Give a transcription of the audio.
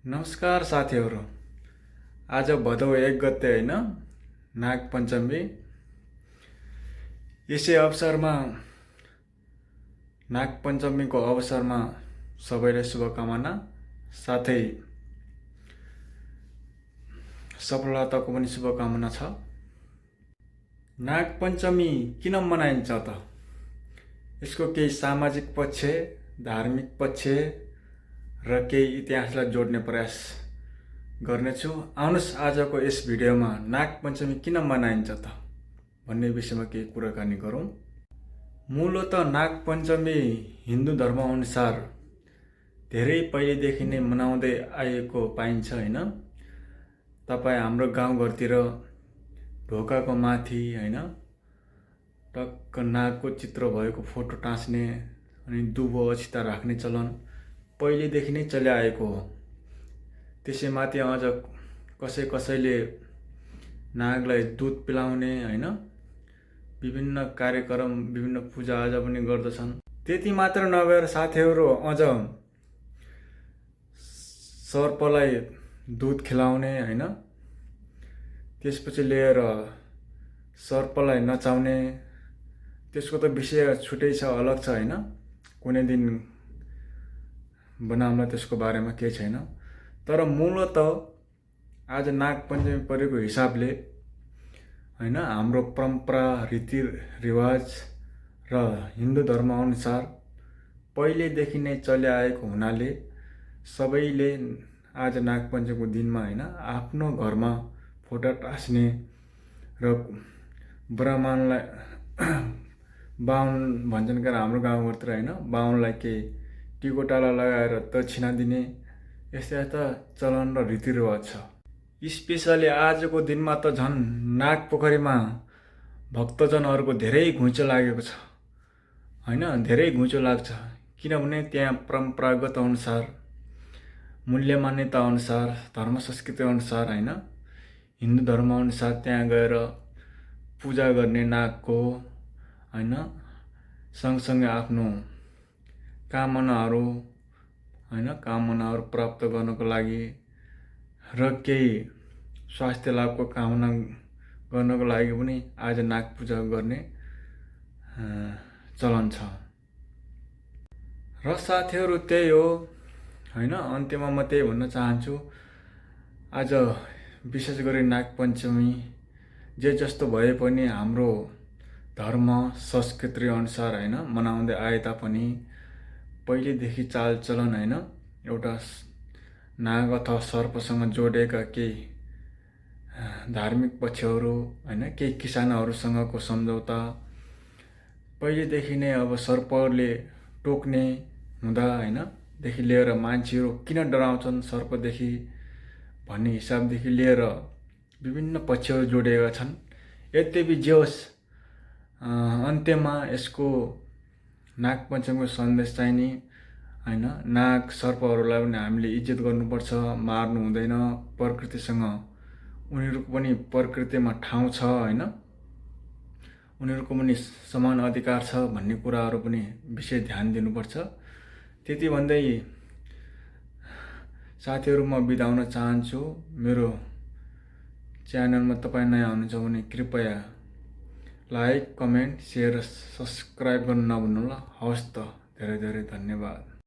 नमस्कार साथीहरू। आज भदौ 1 गते हैन, नाग पञ्चमी। यसै अवसरमा नाग पञ्चमीको अवसरमा सबैलाई शुभकामना, साथै सफलताको पनि शुभकामना छ। नाग पञ्चमी किन मनाइन्छ त? यसको केही सामाजिक पक्ष, धार्मिक पक्ष र केही इतिहासलाई जोड्ने प्रयास गर्नेछु। आउनुहोस् आजको यस भिडियोमा नाग पञ्चमी किन मनाइन्छ त भन्ने विषयमा केही कुराकानी गरौँ। मूलतः नाग पञ्चमी हिन्दू धर्म अनुसार धेरै पहिलेदेखि नै मनाउँदै आएको पाइन्छ हैन। तपाईँ हाम्रो गाउँघरतिर ढोकाको माथि हैन टक्क नागको चित्र भएको फोटो टाँस्ने अनि दुबो अक्षता राख्ने चलन पहिलेदेखि नै चलिआएको हो। त्यसैमाथि अझ कसैले नागलाई दुध पिलाउने हैन विभिन्न कार्यक्रम, विभिन्न पूजाआजा पनि गर्दछन्। त्यति मात्र नभएर साथीहरू अझ सर्पलाई दुध खिलाउने हैन, त्यसपछि लिएर सर्पलाई नचाउने, त्यसको त विषय छुट्टै छ, अलग छ हैन। कुनै दिन बनाउँला, त्यसको बारेमा केही छैन। तर मूलतः आज नाग पञ्चमी परेको हिसाबले हैन हाम्रो परम्परा, रीतिरिवाज र हिन्दू धर्म अनुसार पहिलेदेखि नै चलिआएको हुनाले सबैले आज नाग पञ्चमीको दिनमा हैन आफ्नो घरमा फोटो टाँस्ने र ब्राह्मणलाई बाहुन भन्छन् के हाम्रो गाउँघरतिर हैन, बाहुनलाई केही टिकोटाला लगाएर दक्षिणा दिने यस्ता चलन र रीतिरिवाज छ। स्पेसली आजको दिनमा त झन् नाग पोखरीमा भक्तजनहरूको धेरै घुइँचो लागेको छ हैन, धेरै घुइँचो लाग्छ। किनभने त्यहाँ परम्परागत अनुसार, मूल्य मान्यता अनुसार, धर्म संस्कृति अनुसार हैन, हिन्दू धर्म अनुसार त्यहाँ गएर पूजा गर्ने नागको हैन, सँगसँगै आफ्नो कामनाहरू प्राप्त गर्नको लागि र केही स्वास्थ्य लाभको कामना गर्नको लागि पनि आज नाग पूजा गर्ने चलन छ। र साथीहरू त्यही हो हैन। अन्त्यमा म त्यही भन्न चाहन्छु, आज विशेष गरी नाग पञ्चमी जे जस्तो भए पनि हाम्रो धर्म संस्कृति अनुसार हैन मनाउँदै आए तापनि पहिलेदेखि चालचलन हैन एउटा नाग अथवा सर्पसँग जोडिएका केही धार्मिक पक्षहरू हैन, केही किसानहरूसँगको सम्झौता पहिलेदेखि नै अब सर्पले टोक्ने हुँदा हैन देखि लिएर मान्छेहरू किन डराउँछन् सर्पदेखि भन्ने हिसाबदेखि लिएर विभिन्न पक्षहरू जोडिएका छन्। यद्यपि जे होस्, अन्त्यमा यसको नाग पञ्चमीको सन्देश चाहिँ नि हैन, नाग सर्पहरूलाई पनि हामीले इज्जत गर्नुपर्छ, मार्नु हुँदैन। प्रकृतिसँग उनीहरूको पनि प्रकृतिमा ठाउँ छ हैन, उनीहरूको पनि समान अधिकार छ भन्ने कुराहरू पनि विशेष ध्यान दिनुपर्छ। त्यति भन्दै साथीहरू म बिदा हुन चाहन्छु। मेरो च्यानलमा तपाईँ नयाँ हुनुहुन्छ भने कृपया लाइक, कमेन्ट, सेयर र सब्सक्राइब गर्न नभुल्नु ल। हवस् त, धेरै धेरै धन्यवाद।